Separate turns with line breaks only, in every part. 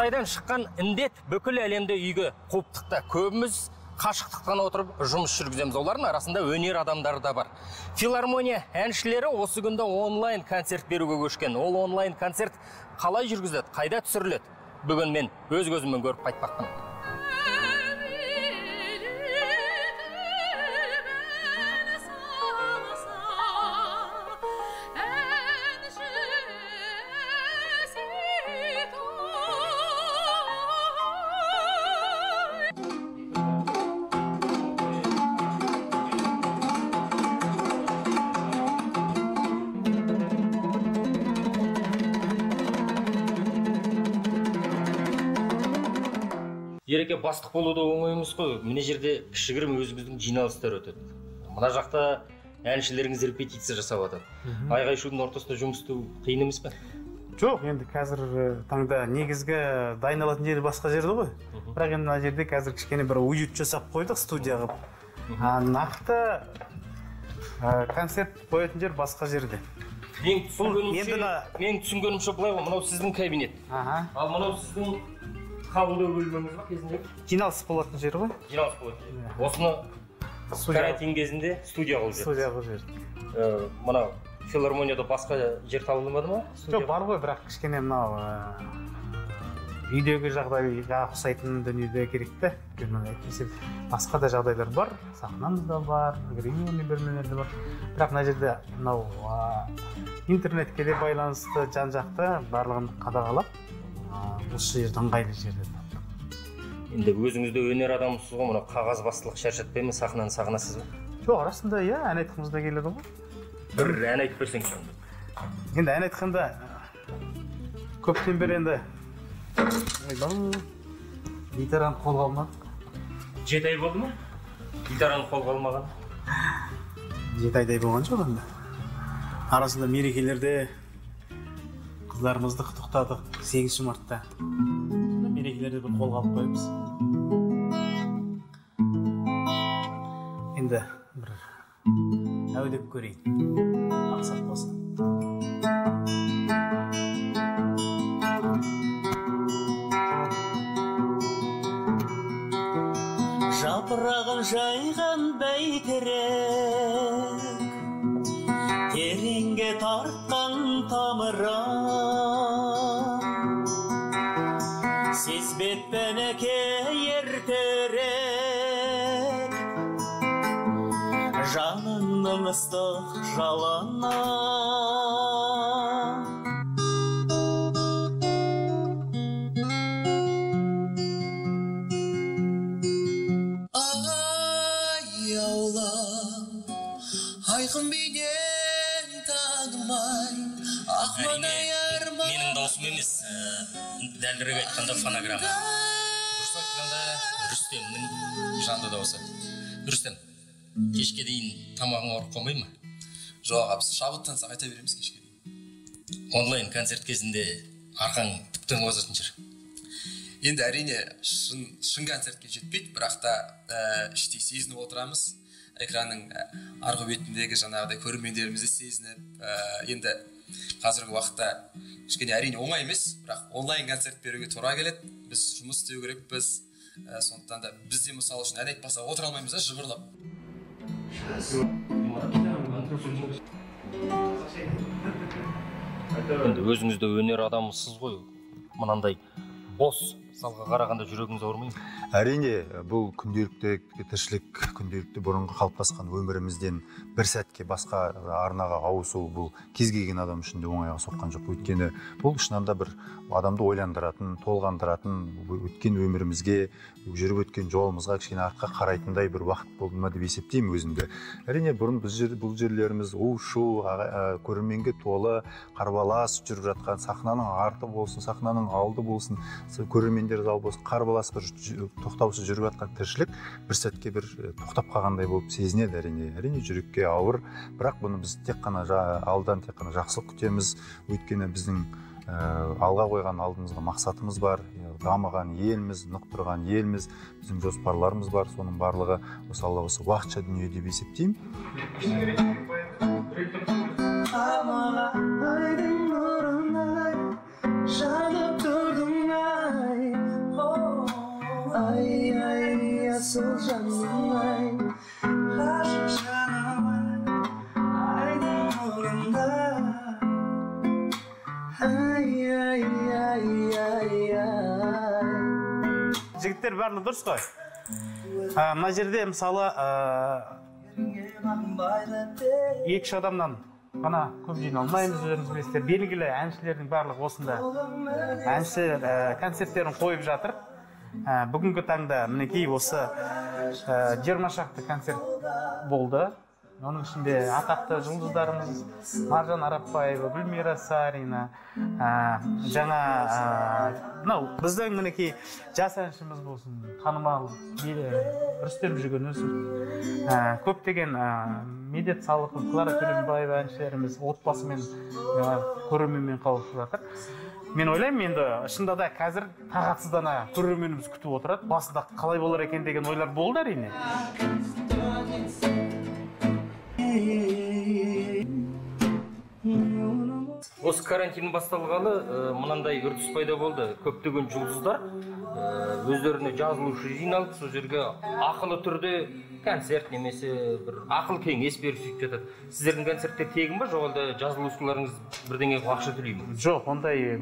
Қытайдан шыққан індет бүкіл әлемді үйге қуып тықты. Көбіміз қашықтықтан отырып жұмыс жүргіземіз. Олардың арасында өнер адамдары да бар. Филармония әншілері осы күнде онлайн концерт беруге көшкен. Ол онлайн концерт қалай жүргізіледі, қайда түсіріледі? Бүгін мен өз көзіммен көріп қайтпақпын. Ереке, бастық болу да оңай емес қой. Мына жерде кішігірім өзіңіздің жиналыстар өтеді. Мына жақта әншілеріңіз репетиция жасап жатады. Айғай-шудың ортасында жұмыс істеу қиын емес пе?
Жоқ, енді қазір таңда негізгі дайындалатын жері басқа жерде ғой. Бірақ енді мына жерде қазір кішкене бір уют жасап қойдық студия қылып. Нақты концерт қоятын жер басқа жерде.
Мен түсінгенімше былай ғой, мынау сіздің кабинет. Ал мынау сіздің қабылдау бөлмеңіз ба кезінде?
Жиналыс болатын жер ғой.
Жиналыс болатын жер. Осыны карантин кезінде студия қылып жібердік.
Студия қылып жібердік.
Мына филармонияда басқа жер табылмады ма?
Жоқ, бар ғой, бірақ кішкене мынау үйдегі жағдайға ұқсайтын дүниеде керек те. Әйтпесе басқа да жағдайлар бар. Сахнамыз да бар, гримерный бөлмелер де бар. Бірақ мына жерде мынау интернетке де байланысты жан-жақты барлығын қадағалап, осы жерді ыңғайлы жерде таптық.
Енді өзіңіз де өнер адамысыз ғой, мынау қағазбастылық шаршатпай ма, сахнаны сағынасыз ба?
Жоқ, арасында иә, ән айтқымыз да келеді ғой.
Бір ән айтып берсеңіз сонда.
Енді ән айтқанда көптен бері енді гитараны қолға алмадық.
7 ай болды ма? Гитараны қолға алмаған?
7 айдай болған жоқ енді. Арасында мерекелерде қыздарымызды құттықтадық 8 мартта. Мерекелерде бір қолға алып қоямыз. Енді бір әу деп көрейін. Мақсат болса.
Жапырағын жайған бәйтерек, тереңге тартқан тамырын, сезбеппін әке ертерек, жаныңның ыстық жалыны. Аяулым, айқын бейнең танымай,
Әрине, менің даусым емес, дәлірек айтқанда фонограмма. Дұрыс айтқанда Рүстемнің жанды даусы. Рүстем, кешке дейін тамағың ауырып қалмай ма?
Жоқ, аға, біз шабыттансақ айта береміз кешке дейін.
Онлайн концерт кезінде арқаң тіптен қозатын шығар.
Енді әрине шын концертке жетпейді, бірақ та іштей сезініп отырамыз. Экранның арғы бетіндегі жаңағыдай көрермендерімізді сезініп, енді қазіргі уақытта кішкене әрине оңай емес, бірақ онлайн концерт беруге тура келеді. Біз жұмыс істеу керекпіз. Сондықтан да біз де мысалы үшін ән айтпаса отыра алмаймыз да жыбырлап.
Енді өзіңіз де өнер адамысыз ғой. Мынандай бос залға қарағанда жүрегіңіз ауырмай ма?
Әрине, бұл күнделікті тіршілік, күнделікті бұрынғы қалыптасқан өмірімізден бір сәтке басқа арнаға ауысу бұл кез келген адам үшін де оңайға соққан жоқ. Өйткені бұл шынында бір адамды ойландыратын, толғандыратын, өткен өмірімізге, жүріп өткен жолымызға кішкене артқа қарайтындай бір уақыт болды ма деп есептеймін өзімді. Әрине, бұрын бұл жерлеріміз у-шу, көрерменге толы, қарбалас жүріп жатқан, сахнаның арты болсын, сахнаның алды болсын, көрермендер залы болсын, қарбалас бір тоқтаусыз жүріп жатқан тіршілік бір сәтке бір тоқтап қалғандай болып сезінеді әрине. Әрине жүрекке ауыр, бірақ бұны біз тек қана алдан тек қана жақсылық күтеміз. Өйткені біздің алға қойған алдымызға мақсатымыз бар, дамыған елміз, нық тұрған елміз, біздің жоспарларымыз бар, соның барлығы осы Алла осы уақытша дүние деп есептеймін.
Айдың нұрындай жанып тұрдың ай. Ай, ай, асыл жаным ай, ғашық жаным ай, айдың нұрында. Ай, ай, ай, ай, ай.
Жігіттер, барлығы дұрыс қой. Мына жерде мысалы екі-үш адамнан ғана көп жиналмаймыз, өздеріңіз білесіздер. Белгілі әншілердің барлығы осында әншілер концерттерін қойып жатыр. Бүгінгі таңда мінекей осы 20 шақты концерт болды. Оның ішінде атақты жұлдыздарымыз Маржан Арапбаева, Гүлмира Сарина, жаңа мынау біздің мінекей жас әншіміз болсын, танымал Рүстем Жүгінісов, көптеген Медет Салықов, Клара Төлембаева әншілеріміз отбасымен, көрерменмен қауышып жатыр. Мен ойлаймын, енді шынында да қазір тағатсыздана көрерменіміз күтіп отырады. Басында қалай болар екен деген ойлар болды әрине.
Осы карантин басталғалы мынандай үрдіс пайда болды. Көптеген жұлдыздар өздеріне жазылушы жиналып, сол жерге ақылы түрде концерт немесе бір ақыл кеңес беріп сөйтіп жатады. Сіздердің концерттер тегін ба, жоқ әлде жазылушыларыңыз бірдеңе ақша төлей ме?
Жоқ,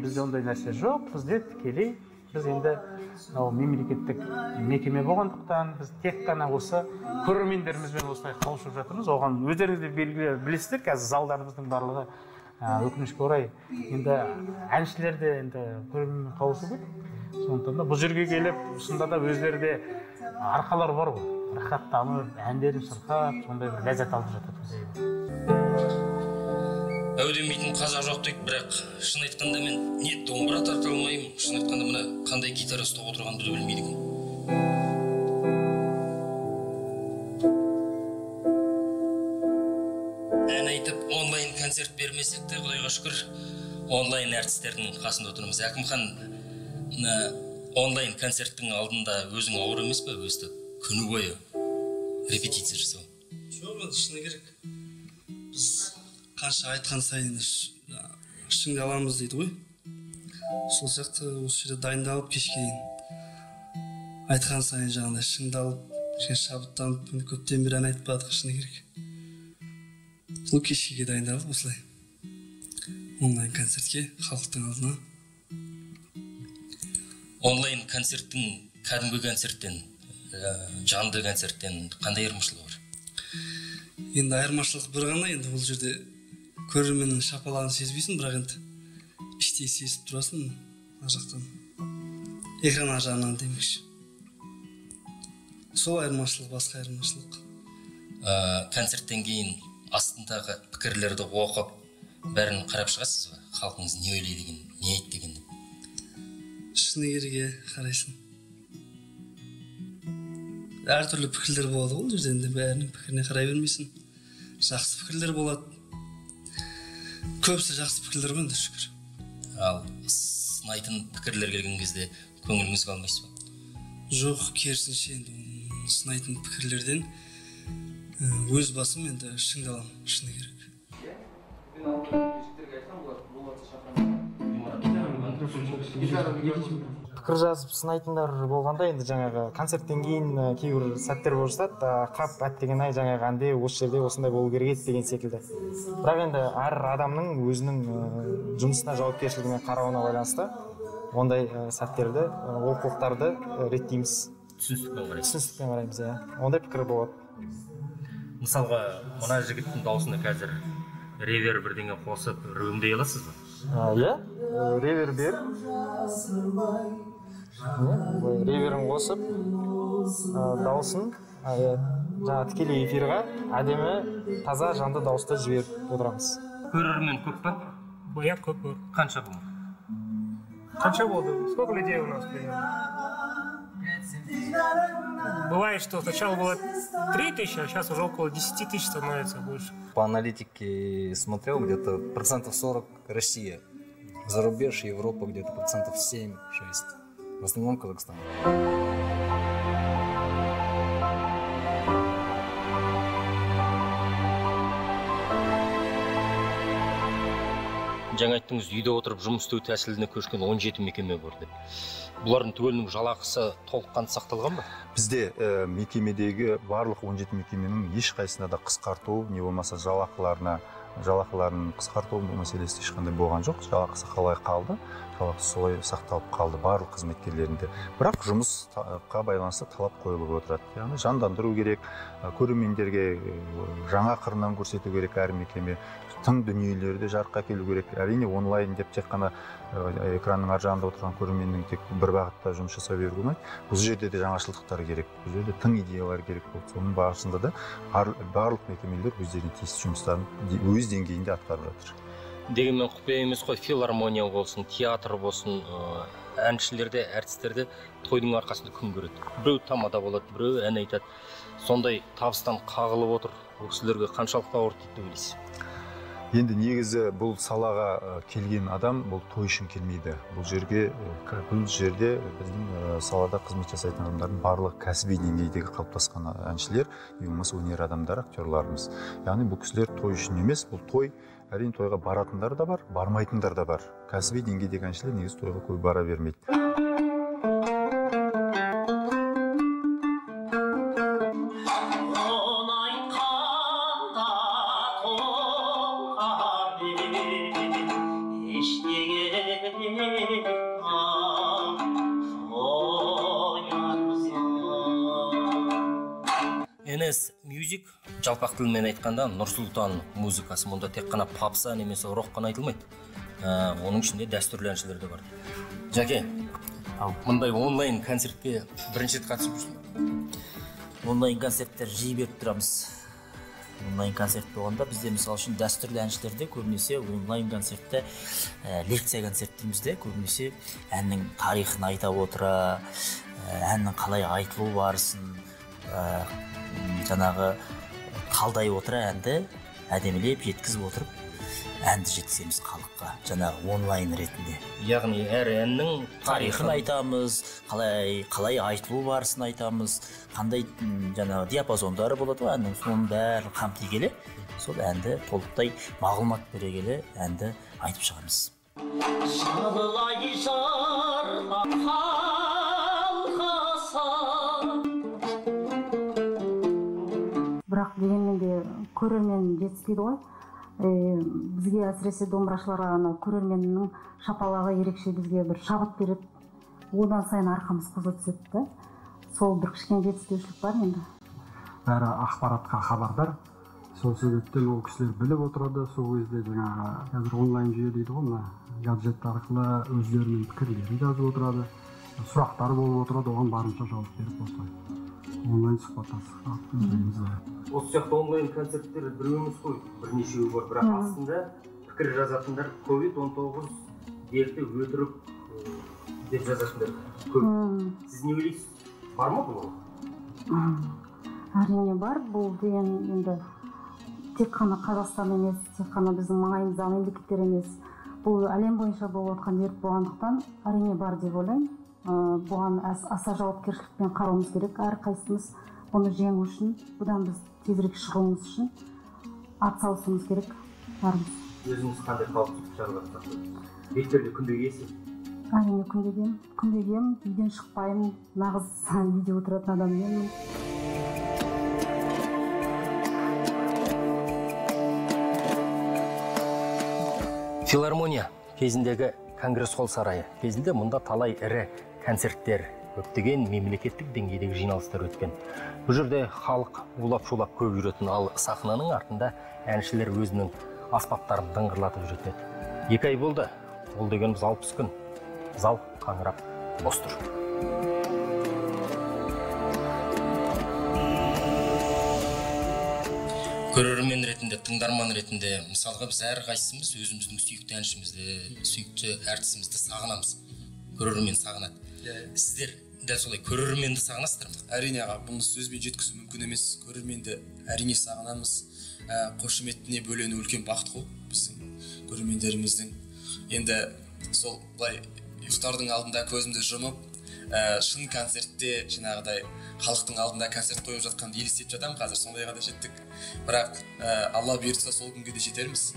бізде ондай нәрсе жоқ. Бізде тікелей, біз енді мынау мемлекеттік мекеме болғандықтан біз тек қана осы көрермендерімізбен осылай қауышып жатырмыз. Оған өздеріңіз де белгілі білесіздер, қазір залдарымыздың барлығы өкінішке орай енді әншілер де енді көрерменмен қауышу керек. Сондықтан да бұл жерге келіп, шынында да өздері де арқалары бар ғой, рахаттанып, әндерін шырқап, сондай бір ләззат алып жатады.
Әу демейтін қазақ жоқ дейді, бірақ шын айтқанда мен не домбыра тарта алмаймын, шын айтқанда мына қандай гитара ұстап отырғанымды да білмейді екенмін. Ән айтып онлайн концерт бермесек те, Құдайға шүкір, онлайн әртістердің қасында отырмыз. Әкімхан, мына онлайн концерттің алдында өзің ауыр емес пе, өстіп күні бойы репетиция жасау?
Жоқ, енді шыны керек. Біз қанша айтқан сайын шыңдаламыз дейді ғой. Сол сияқты осы жерде дайындалып кешке дейін айтқан сайын жаңағыдай шыңдалып, кішкене шабыттанып, енді көптен бері ән айтпадық, шыны керек. Сол кешкеге дайындалып осылай онлайн концертке халықтың алдына.
Онлайн концерттің кәдімгі концерттен, жанды концерттен қандай айырмашылығы бар?
Енді айырмашылық бір ғана, енді ол жерде көрерменнің шапалағын сезбейсің, бірақ енді іштей сезіп тұрасың ар жақтан, экран ар жағынан демекші. Сол айырмашылық, басқа айырмашылық.
Концерттен кейін астындағы пікірлерді оқып, бәрін қарап шығасыз ба? Халқыңыз не ойлайды екен, не айтты екен деп?
Шыны керек, қарайсың. Әртүрлі пікірлер болады ғой ол жерде, енді бәрінің пікіріне қарай бермейсің. Жақсы пікірлер болады. Көбісі жақсы пікірлер ғой енді, шүкір.
Ал сынайтын пікірлер келген кезде көңіліңіз қалмайсыз ба?
Жоқ, керісінше, енді сынайтын пікірлерден өз басым енді шыңдаламын, шыны керек.
Пікір жазып сынайтындар болғанда енді жаңағы концерттен кейін кейбір сәттер болып жатады, қап әттеген-ай, жаңағы әнде осы жерде осындай болу керек еді деген секілді. Бірақ енді әр адамның өзінің жұмысына жауапкершілігімен қарауына байланысты ондай сәттерді, олқылықтарды реттейміз.
Түсіністікпен қараймыз.
Түсіністікпен қараймыз, иә. Ондай пікір болады.
Мысалға, мына жігіттің дауысына қазір ревер бірдеңе қосып өңдей аласыз ба?
Иә, ревер беріп, реверін қосып, дауысын жаңа тікелей эфирға әдемі, таза, жанды дауысты жіберіп отырамыз.
Көрермен көп па?
Иә, көп.
Қанша болды?
Қанша болды? Сколько людей у нас примерно? Бывает, что сначала было 3000, а сейчас уже около 10 тысяч становится больше.
По аналитике смотрел, где-то 40% Россия. За рубеж Европа где-то 7-6%. В основном Казахстан.
Жаңа айттыңыз, үйде отырып жұмыс істеу тәсіліне көшкен 17 мекеме бар деп. Бұлардың түгелінің жалақысы толыққанды сақталған ба?
Бізде мекемедегі барлық 17 мекеменің ешқайсысына да қысқарту, не болмаса жалақыларын қысқарту мәселесі ешқандай болған жоқ. Жалақысы қалай қалды, жалақысы солай сақталып қалды барлық қызметкерлерінде. Бірақ жұмысқа байланысты талап қойылып отырады. Яғни жандандыру керек, көрермендерге жаңа қырынан көрсету керек әр мекеме, тың дүниелерді жарыққа әкелу керек. Әрине онлайн деп тек қана экранның ар жағында отырған көрерменнің тек бір бағытта жұмыс жасай беруге болмайды. Бұл жерде де жаңашылдықтар керек, бұл жерде тың идеялар керек болды. Соның барысында да барлық мекемелер өздеріне тиісті жұмыстарын өз деңгейінде атқарып жатыр.
Дегенмен құпия емес қой, филармония болсын, театр болсын, әншілер де, әртістер де тойдың арқасында күн көреді. Біреу тамада болады, біреу ән айтады. Сондай табыстан қағылып отыр. Бұл кісілерге қаншалықты ауыр тиді деп ойлайсыз?
Енді негізі бұл салаға келген адам бұл той үшін келмейді. Бұл жерде біздің салада қызмет жасайтын адамдардың барлығы кәсіби деңгейдегі қалыптасқан әншілер, не болмаса өнер адамдары, актерларымыз. Яғни бұл кісілер той үшін емес, бұл той, әрине тойға баратындар да бар, бармайтындар да бар. Кәсіби деңгейдегі әншілер негізі тойға көп бара бермейді.
NS Music, жалпақ тілмен айтқанда Нұрсұлтан музыкасы. Мұнда тек қана попса немесе рок қана айтылмайды. Оның ішінде дәстүрлі әншілер де бар. Жәке, мұндай онлайн концертке бірінші рет қатысып жүрсің бе?
Онлайн концерттер жиі беріп тұрамыз. Онлайн концерт болғанда бізде мысалы үшін дәстүрлі әншілерде көбінесе онлайн концертте лекция концерт дейміз де, көбінесе әннің тарихын айта отыра, әннің қалай айтылу барысын жаңағы талдай отыра әнді әдемілеп жеткізіп отырып әнді жеткіземіз халыққа, жаңағы онлайн ретінде.
Яғни әр әннің
тарихын айтамыз, қалай айтылу барысын айтамыз, қандай жаңағы диапазондары болады ғой әннің, соның бәрін қамти келе, сол әнді толықтай мағлұмат бере келе әнді айтып шығамыз.
Бірақ дегенмен де көрермен жетіспейді ғой. Бізге әсіресе домбырашыларға ана көрерменнің шапалағы ерекше бізге бір шабыт береді. Одан сайын арқамыз қоза түседі да. Сол бір кішкене жетіспеушілік бар енді.
Бәрі ақпаратқа хабардар. Сол себептен ол кісілер біліп отырады. Сол кезде жаңағы қазір онлайн жүйе дейді ғой, мына гаджет арқылы өздерінің пікірлерін жазып отырады. Сұрақтар болып отырады, оған барынша жауап беріп осылай онлайн сұхбаттастық.
Осы сияқты онлайн концерттер біреу емес қой, бірнешеуі бар, бірақ астында пікір жазатындар COVID-19 дерті өтірік деп жазатындар көп. Сіз не ойлайсыз? Бар ма бұл?
Әрине бар. Бұл деген енді тек қана Қазақстан емес, тек қана біздің маңайымыздағы мемлекеттер емес. Бұл әлем бойынша болып жатқан дерт болғандықтан әрине бар деп ойлаймын. Бұған аса жауапкершілікпен қарауымыз керек. Әрқайсымыз бұны жеңу үшін, бұдан біз тезірек шығуымыз үшін атсалысуымыз керек бәріміз.
Өзіңіз қандай қауіпсіздік шараларын сақтайсыз? Бетперде күнде киесіз?
Әрине күнде киемін. Күнде киемін, үйден шықпаймын, нағыз үйде отыратын адам менмін.
Филармония кезіндегі Конгресс-холл сарайы. Кезінде мұнда талай ірі концерттер, көптеген мемлекеттік деңгейдегі жиналыстар өткен. Бұл жерде халық улап-шулап көп жүретін, ал сахнаның артында әншілер өзінің аспаптарын дыңғырлатып жүретін еді. 2 ай болды, ол дегеніміз 60 күн. Зал қаңырап бос тұр. Көрермен ретінде, тыңдарман ретінде, мысалға біз әрқайсымыз өзіміздің сүйікті әншімізді, сүйікті әртісімізді сағынамыз. Көрермен сағынады. Сіздер дәл солай көрерменді сағынасыздар ма?
Әрине аға, бұны сөзбен жеткізу мүмкін емес. Көрерменді әрине сағынамыз. Қошеметіне бөлену үлкен бақыт қой біздің көрермендеріміздің. Енді сол былай ұйықтардың алдында көзімді жұмып, шын концертте жаңағыдай халықтың алдында концерт қойып жатқанды елестетіп жатамын қазір, сондайға да жеттік. Бірақ Алла бұйыртса сол күнге де жетерміз.